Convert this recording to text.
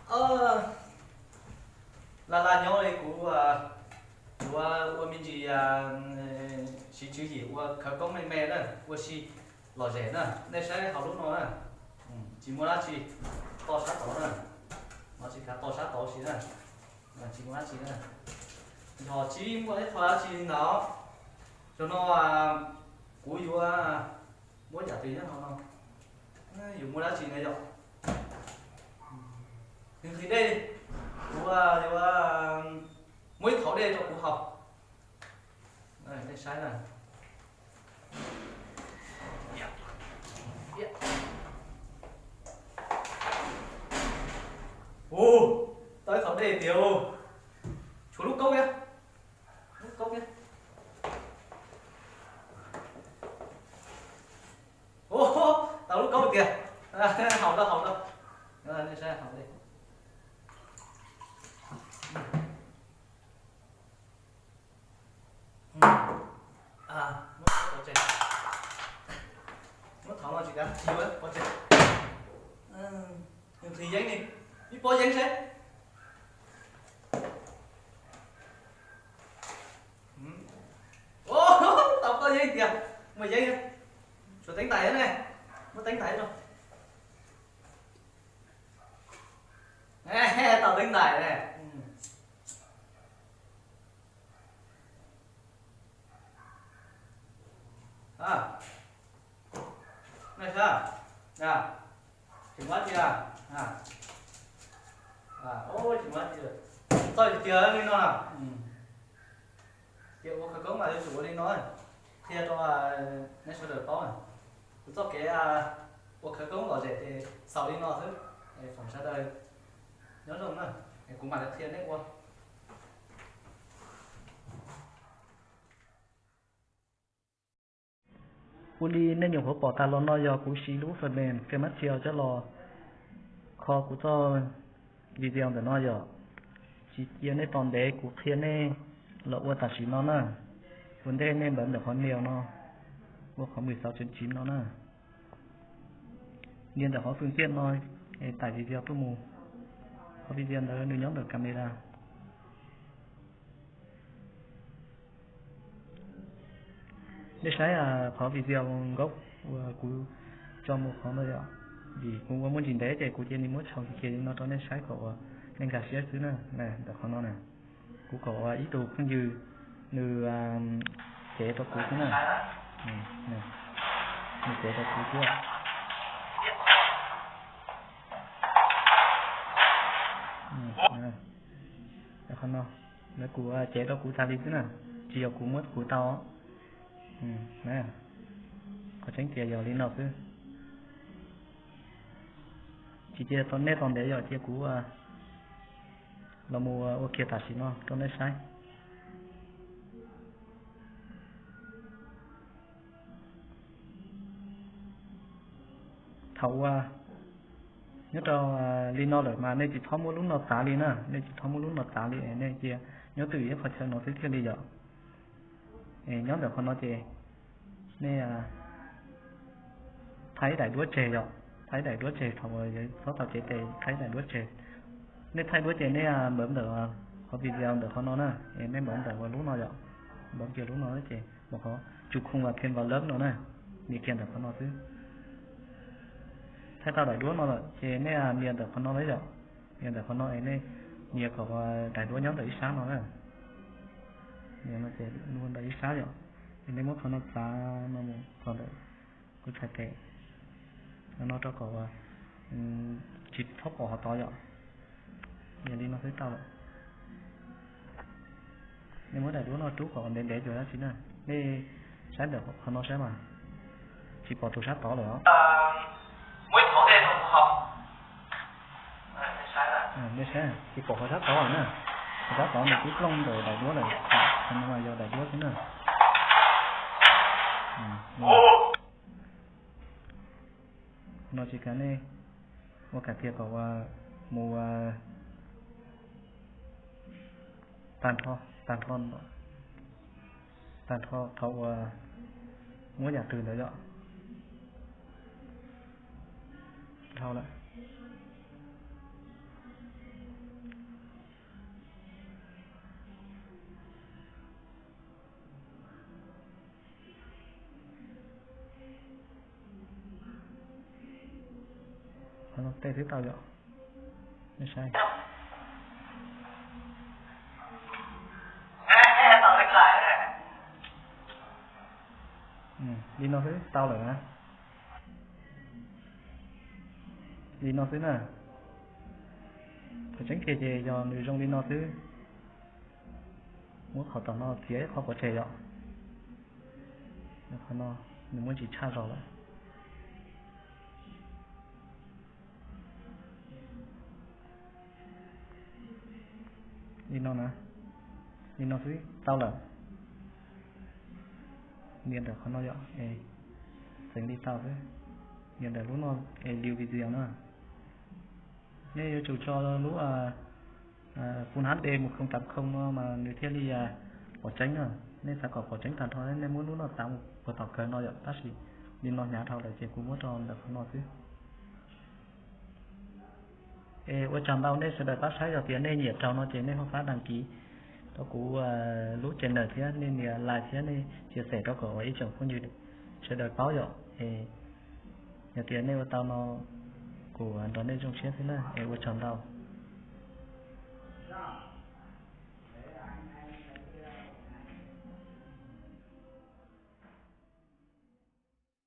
Laj laj nyob li kuv yuav ua me ntsis siv tswv yim ua khawv koob me me na, ua si lom zem na. Nej saib hauv lub no na, tsis muaj dab tsi to sab tod na, no tsis kav to sab tod si na, tsis muaj dab tsi na. Yog tsis muaj ib qho dab tsi li ntawd, zaum no kuv yuav muab yam twg nyob hauv no, yuav muaj dab tsi na yom. Nqhis dej, kuv yuav muab ib thau dej rau kuv haus. Nej saib na. Ua, tau ib thau dej tiag. Tshuav lub kaub thiab, lub kaub thiab. Ua, tau lub kaub tiag. Haus tau, haus tau. Nej saib haus dej. Muab pov tseg, muab thau no tsis kav, tsis yuav pov tseg. Nws nqhis yeeb li, ib pob yeeb seb. Tau pob yeeb tiag, muaj yeeb, tshuav teeb tais ne, muab teeb tais rau. Tau teeb tais ne. Nej saib, tsis muaj dab tsi, tsis muaj dab tsi, txawj tiag li no. Ces ua khawv koob mas yuav tsum ua li no, qhia rau nej sawv daws paub. Kuv txoj kev ua khawv koob lom zem ces xaus li no xwb, foom sawv daws nyob zoo na, kuv mam li qhia nej ua. Ua li nej nyuam qhuav pom tas los no yog kuv siv lub fwm mem KineMaster coj los kho kuv txoj video ntawm no yom. Tsis cia nej tos ntev, kuv qhia nej los ua tam sim no na. Ua ntej nej npawv ntawm qhov nias no, ua qhov mười sáu chấm chín no na. Nias ntawm qhov fwm tiaj no, es tải video tuaj mus. Qhov video ntawd nws nyob ntawm camera. Nej saib qhov video nkauj uas kuv tso mus qhov ntawd yom, vim kuv ua muaj ntsis ntev ces kuv cia li muab tso kiag li no rau nej saib kom uas nej nkag siab xwb na. Ntawm qhov no na, kuv kom uas ib tug phooj ywg nws cev rau kuv xwb na. Nws cev rau kuv xwb. Qhov no, lawv kuv cev rau kuv tas li xwb na, tsis yog kuv muab kuv tau. Qhov tseeb tias yog li no xwb. Tsis cia nej tos ntev yom, cia kuv los mus ua kiag tam sim no rau nej saib. Thaum uas nyob rau li no lawm mas nej tsis txhob muab lub no txav li na, nej tsis txhob muab lub no txav li, nej cia nyob twj ywm ib qhov chaw no xwb thiaj li yom. Nyob ntawm qhov no ces nej thaij daim duab tseg yom, thaij daim duab tseg, thaum uas txhob tau cev tes thaij daim duab tseg. Nej thaij duab ces nej npawv ntawm qhov video ntawm qhov no na, nej npawv ntawm uas lub no yom, npawv kiag lub no ces mus qhov tsu khoo vas phem vas lab no na, nias kiag ntawm qhov no xwb. Thaij tau daim duab no lawm ces nej nias ntawm qhov no na yom, nias ntawm qhov no es nej nias kom daim duab nyob ntawm ib sab no na. Nias no ces ntawm ib sab yom, es nej muab qhov no txav no mus txog ntawm kuv txhais tes no rau kom tsis txhob pom qhov tod yom. Yog li no xwb tau lawm. Nej muab daim duab no rub kom ntev ntev cuag dab tsi na. Nej saib ntawm qhov no saib mas tsis pom tus sab tod lawm os. Nej saib, tsis pom qhov sab tod lawm na. Qhov sab tod nws twb plooj ntawm daim duab lawm, qhov no mas yog daim duab xwb na. No tsis kav nej ua kam tiag kom mus tag nrho, tag nrho, tag nrho thaum uas muab yam twg ntawd yom. Dhau lawm. Tej xwb tau yom. Nej saib. Li no xwb tau lawm na. Li no xwb na. Qhov tseeb tiag ces yog nws zoo li no xwb. Muab qhov tom no txiav ib qho pov tseg yom. Qhov no nws muaj ntsis tshaj zog lawm. Li no na, li no xwb tau lawm. Nias ntawm qhov no yom, txeev li tau xwb. Nias ntawm lub no, es liu video na. Nej yuav tsum tso lub Full HD mus khoom tam khoom no mas nws thiaj li pom tseeb na. Nej xav kom pom tseeb tag nrho nej muab lub no tav mus puag tom kawg no yom, tab sis li no hnyav dhau lawm ces kuv muab rau ntawm qhov no xwb. Es ua tsaug ntau nej sawv daws pab saib, yog tias nej nyiam raug no ces nej ho pab đăng ký rau kuv lub channel thiab nej nias like thiab nej chia sẻ rau kom ib tsoom phooj ywg sawv daws paub yom. Es yog tias nej ua tau no kuv nrog nej zoo siab xwb na, es ua tsaug ntau.